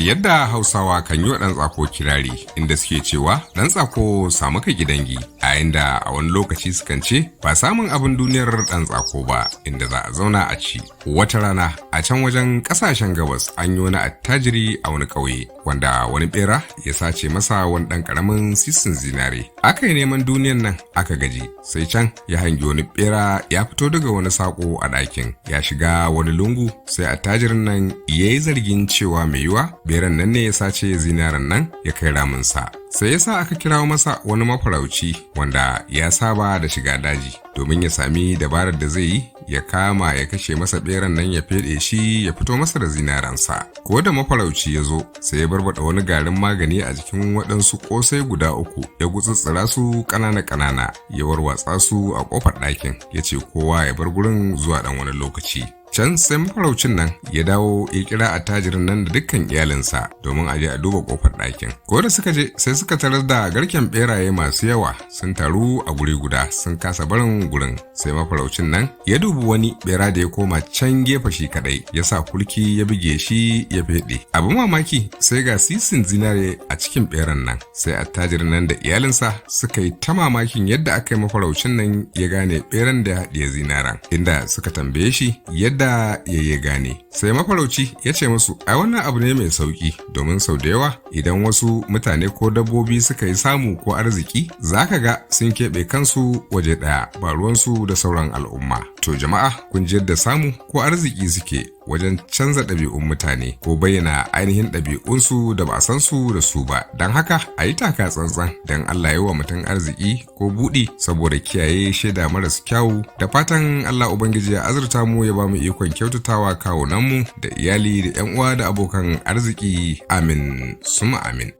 Yadda Hausawa kan yi wa ɗan tsako kirari, inda suke cewa ɗan tsako samu ka gidangi, a inda a wani lokaci sukan ce ba samun abin duniyar ɗan tsako ba inda za a zauna a ci. Wata rana a can wajen ƙasashen gabas, an yi wani attajiri a wani ƙauye wanda wani ɓera ya sace masa wani ɗan ƙaramin sisin zinare. Aka yi neman duniyan nan aka gaji, sai can ya hangi wani ɓera ya fito daga wani saƙo a ɗakin ya shiga wani lungu. Sai attajirin nan ya yi zargin cewa mai yiwa beran nan ne ya sace zinaren nan ya kai raminsa. Sai ya sa aka kirawo masa wani mafarauci wanda ya saba da shiga daji, domin ya sami dabarar da zai yi ya kama ya kashe masa beran nan, ya feɗe shi, ya fito masa da zinarensa. Ko da mafarauci ya zo, sai ya barbada wani garin magani a jikin waɗansu ƙosai guda uku, ya gutsutsura su ƙanana ƙanana, ya warwatsa su a ƙofar ɗakin, ya ce kowa ya bar gurin zuwa ɗan wani lokaci. Can sai mafaraucin nan ya dawo, ya kira attajirin nan da dukkan iyalinsa domin a je a duba kofar ɗakin. Ko da suka je, sai suka tarar da garken beraye masu yawa sun taru a guri guda, sun kasa barin gurin. Sai mafaraucin nan ya dubi wani bera da ya koma can gefe shi kadai, ya sa kulki ya buge shi ya feɗe. Abin mamaki, sai ga sisin zinare a cikin beran nan. Sai attajirin nan da iyalinsa suka yi ta mamakin yadda aka yi mafaraucin nan ya gane beran da ya haɗiye zinaren, inda suka tambaye shi yadda ya ya gane. Sai mafarauci ya ce musu, ai wannan abu ne mai sauki, domin sau da yawa idan wasu mutane ko dabbobi suka yi samu ko arziki, zaka ga sun keɓe kansu waje ɗaya, ba ruwansu da sauran al'umma. To jama'a, kun ji yadda samu ko arziki suke wajen canza ɗabi'un mutane ko bayyana ainihin ɗabi'unsu da ba a san su da su ba. Don haka a yi taka tsantsan don Allah yi wa mutum arziki ko buɗi, saboda kiyaye shaida maras kyau. Da fatan Allah Ubangiji ya azurta mu, ya ba mu ikon kyautatawa kawunanmu da iyali da 'yan uwa da abokan arziki. Amin suma amin.